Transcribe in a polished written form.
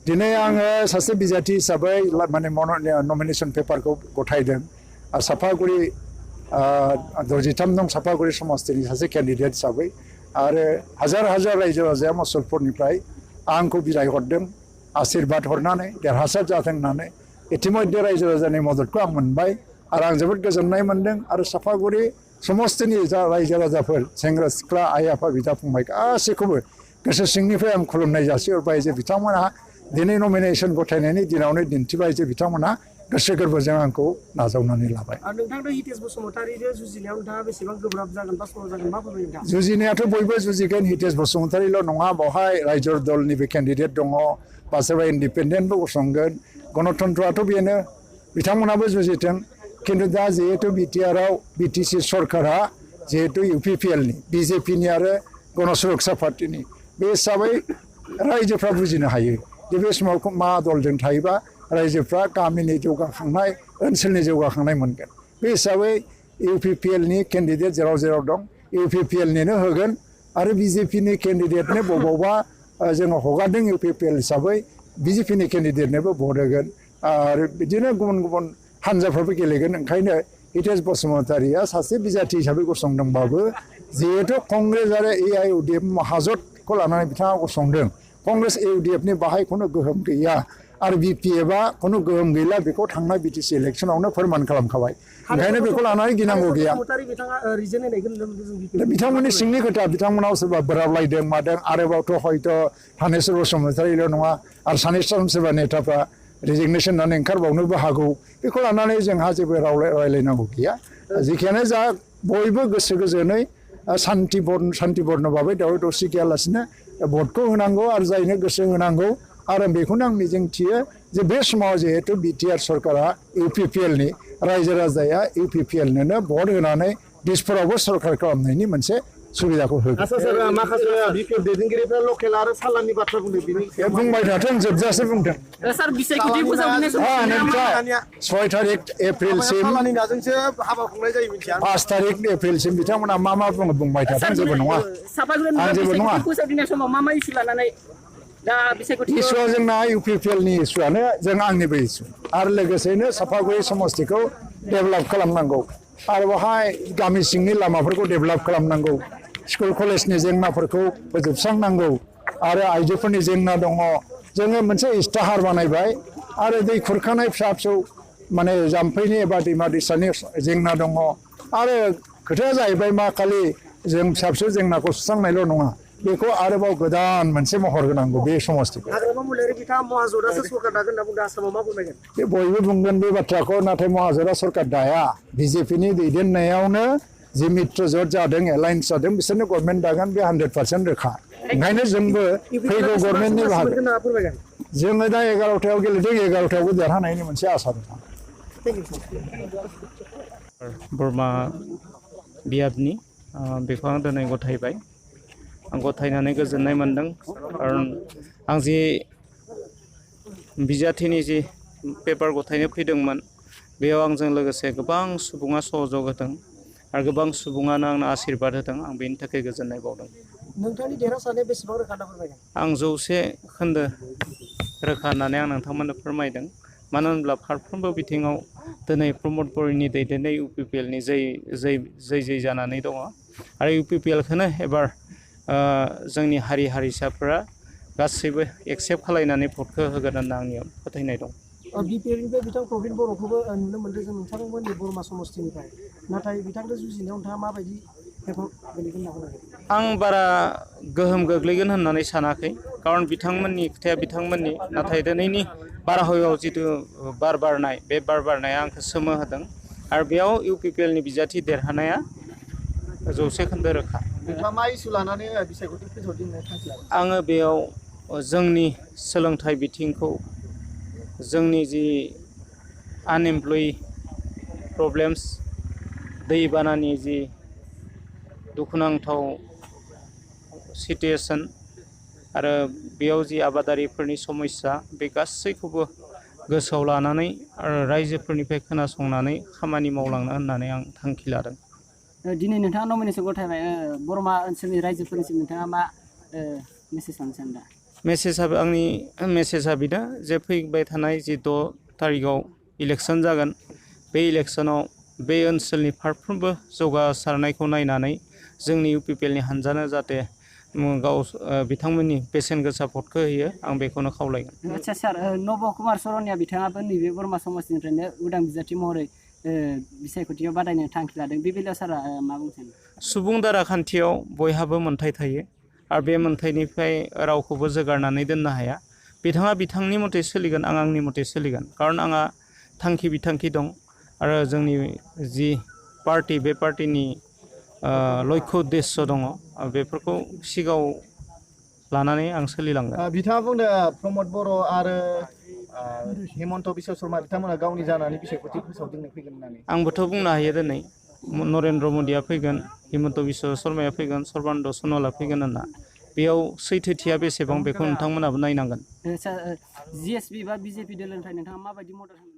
दिनै आङो सासे बिजाथि हिसाबै माने नमिनेशन पेपारखौ गथायदों साफागुरि 63 नं साफागुरि समस्तिनि सासे केन्डिडेट हिसाबै आरो हाजार हाजार रायजो राजाया मुसलपुरनिफ्राय आंखौ बिलाइ हरदों आशीर्बाद हरनानै देरहासार जाथों होननानै इतिमध्य रायजो राजानि मददखौ आं मोनबाय आरो आं जोबोद गोजोननाय मोनदों आरो साफागुरि समस्तिनि जा रायजो राजाफोर सेंग्रा सिख्ला आइ आफा बिदा फंबाय गासैखौबो गोसो सिंनिफ्राय आं खुलुमनाय जासिहरबाय जे बिथांमोना दिनै नमिनेशन गथायनायनि दिनावनो दिन्थिबाय जे बिथांमोना गोसो गोरबोजों आंखौ नाजावनानै लाबाय। नोंथांजों हितेश बसुमतारीजों जुजिनायाव नोंथाङा बेसेबां गोब्राब जागोन बा सर' जागोन मा फोरमायो नोंथां? जुजिनायाथ' बयबो जुजिगोन हितेश बसुमतारील' नङा बावहाय रायजो दलनिबो केन्डिडेट दङ बा सोरबा इन्डिपेन्डेन्टबो गसंगोन गणतन्त्रआथ' बेनो बिथांमोनाबो जुजिथों किन्तु दा जिहेतु बिटिआरआव बिटिसि सरकारा जिहेतु इउपिपिएलनि बिजेपिनि आरो गण सुरक्षा पार्टिनि बे हिसाबै रायजोफ्रा बुजिनो हायो जे बे समाव मा दलजों थायोबा रायजोफ्रा गामिनि जौगाखांनाय ओनसोलनि जौगाखांनाय मोनगोन बे हिसाबै इउपिपिएलनि केन्डिडेट जेराव जेराव दं इउपिपिएलनिनो होगोन आरो बिजेपिनि केन्डिडेटनो बबावबा जोङो हगारदों इउपिपिएल हिसाबै बिजेपिनि केन्डिडेटनोबो भट होगोन आरो बिदिनो गुबुन गुबुन हान्जाफ्राबो गेलेगोन ओंखायनो हितेश बसुमतारीया सासे बिजाथि हिसाबै गसंदोंबाबो जिहेतु कंग्रेस आरो एआइइउडिएफ महाजोतखौ लानानै बिथाङा गसंदों कंग्रेस एइउडिएफनि बाहाय खुनु गोहोम गैया आरो बिपिएफआ खुनु गोहोम गैला बेखौ थांनाय बिटिसि इलेक्सनावनो फोरमान खालामखाबाय ओंखायनो बेखौ लानानै गिनांगौ गैया। बिथांमोननि सिंनि खोथा बिथांमोनाव सोरबा बोराबलायदों मादों आरोबावथ' हयथ' थानेस्वर बसुमतारील' नङा आरो सानैसो सोरबा नेताफ्रा रिजिगनेसन होनानै ओंखारबावनोबो हागौ बेखौ लानानै जोंहा जेबो रायलायनांगौ गैया जेखियानो जा बयबो गोसो गोजोनै शान्ति बर्न भाबै दावराव दावसि गैयालासिनो भटखौ होनांगौ आरो जायनो गोसो होनांगौ आरो बेखौनो आं मिजिंथियो जे बे समाव जिहेतु बिटिआर सरकारा इउपिपिएलनि रायजो राजाया इउपिपिएलनोनो भट होनानै दिसपुरावबो सरकार खालामनायनि मोनसे सुबिदाखौ होगोन। माखासे बिपिएफ दैदेनगिरिफ्रा लकेल आरो सालाननि बाथ्रा बुंदों बुंबाय थाथों जोबजासे बुंथों। सार बिसायख'थि फोसावनाय समाव 6 तारिख एप्रिलसिम सालाननि नाजोंसो हाबा खुंनाय जायो मिथिया 5 तारिख एप्रिलसिम बिथांमोना मा बुङो बुंबाय थाथों जेबो नङा आं जेबो नङा फोसावनाय समाव मा इस्यु लानानै दा बिसायख'थि इस्युआ जोंना इउपिपिएलनि इस्युआनो जों आंनिबो इस्यु आरो लोगोसेनो साफागुरि समस्तिखौ डेभेलप खालामनांगौ आरो बेवहाय गामि सिंनि लामाफोरखौ डेभेलप खालामनांगौ स्कुल कलेजनि जेंनाफोरखौ फोजोबस्रांनांगौ आरो आइजोफोरनि जेंना दङ जोङो मोनसे इस्ताहार बानायबाय आरो दै खुरखानाय फिसा फिसौ माने जाम्फैनि एबा दैमा दैसानि जेंना दङ आरो खोथाया जाहैबाय मा खालि जों फिसा फिसौ जेंनाखौ सुस्रांनायल' नङा बेखौ आरोबाव गोदान मोनसे महर होनांगौ बे समस्तिखौ बे बयबो बुंगोन बे बाथ्राखौ नाथाय महाजोता सरकार दाया बिजेपिनि दैदेननायावनो जे मित्र जट जादों एलायन्स जादों बिसोरनो गभर्नमेन्ट दागोन बे 100% रोखा ओंखायनो जोंबो फैगौ गभर्नमेन्टनि बाहागो जोङो दा 11थायाव गेलेदों 11थायावबो देरहानायनि मोनसे आसा दं। बोरमा बियाबनि बेखौ आं दिनै गथायबाय आं गथायनानै गोजोननाय मोन्दों खारन आं जि बिजाथिनि जि पेपार गथायनो फैदोंमोन बेयाव आंजों लोगोसे गोबां सुबुङा सहयोग होदों आरो गोबां सुबुङानो आंनो आशीर्बाद होदों आं बेनि थाखाय गोजोननाय बावदों। नोंथांनि देरहासारनाया बेसेबां रोखा फोरमायगोन? आं 100% रोखा होननानै आं नोंथांमोननो फोरमायदों मानो होनब्ला फारफ्रोमबो बिथिङाव दिनै प्रमद बर'नि दैदेननाय इउपिपिएलनि जै जानानै दङ आरो इउपिपिएलखौनो एबार जोंनि हारि हारिसाफोरा गासैबो एक्सेप्ट खालायनानै भटखौ होगोन होनना आंनियाव फोथायनाय दं। बिपिएलनिफ्राय बिथां प्रबिन बर'खौबो नुनो मोन्दों जों नोंथांमोननि बरमा समस्तिनिफ्राय नाथाय बिथांजों जुजिनायाव नोंथाङा माबायदि हेफाजाब गोलैगोन होनना बुंदों? आं बारा गोहोम गोग्लैगोन होननानै सानाखै खारन बिथांमोननि खोथाया बिथांमोननि नाथाय दिनैनि बारहावायाव जिथु बार बारनाय बे बार बारनाया आंखौ सोमोहोदों आरो बेयाव इउपिपिएलनि बिजाथि देरहानाया 100% रोखा। नोंथाङा मा इस्यु लानानै बिसायख'थि फोसावदिंनो थांखि लादों? आङो बेयाव जोंनि सोलोंथाइ बिथिंखौ जोंनि जि आनएमप्लय प्रब्लेम्स दैबानानि जि दुखुनांथाव सिटुएसन आरो बेयाव जि आबादारिफोरनि समस्या बे गासैखौबो गोसोआव लानानै आरो रायजोफोरनिफ्राय खोनासंनानै खामानि मावलांनो होननानै आं थांखि लादों। दिनै नोंथाङा नमिनेसन गथायबाय बरमा ओनसोलनि रायजोफोरनिसिम नोंथाङा मा मेसेज होनो सानदों? आंनि मेसेजआ बेनो जे फैबाय थानाय जि 6 थारिखआव इलेक्सन जागोन बे इलेक्सनाव बे ओनसोलनि फारफ्रोमबो जौगासारनायखौ नायनानै जोंनि UPPLनि हानजानो जाहाथे बिथांमोननि बेसेन गोसा भटखौ होयो आं बेखौनो खावलायगोन। आच्चा सार नब कुमार शरणिया बिथाङाबो नैबे बरमा समस्तिनिफ्रायनो उदां बिजाथि महरै बिसायख'थियाव बादायनो थांखि लादों बे बेलायाव सारा मा बुंनो सानो? सुबुं दाराखान्थियाव बयहाबो मोन्थाय थायो आरो बे मोन्थायनिफ्राय रावखौबो जोगारनानै दोननो हाया। बिथाङा बिथांनि मथे सोलिगोन आं आंनि मथे सोलिगोन खारन आंहा थांखि बिथांखि दं आरो जोंनि जि पार्टी बे पार्टीनि लक्ष्य उद्देश्य दङ बेफोरखौ सिगाङाव लानानै आं सोलिलांगोन। बिथाङा बुंदों प्रमद बर' आरो हेमन्त बिश्व शर्मा बिथांमोना गावनि जानानै बिसायख'थि फोसावदिंनो फैगोन होननानै। आंबोथ' बुंनो हायो दिनै नरेन्द्र मदिया फैगोन, हेमन्त बिश्व शर्माया फैगोन, सर्बानन्द सन'वाला फैगोन होनना। बेयाव सैथोथिया बेसेबां बेखौ नोंथांमोनाबो नायनांगोन। GSP बा BJP दोलोनिफ्राय नोंथाङा माबायदि मदद होनो?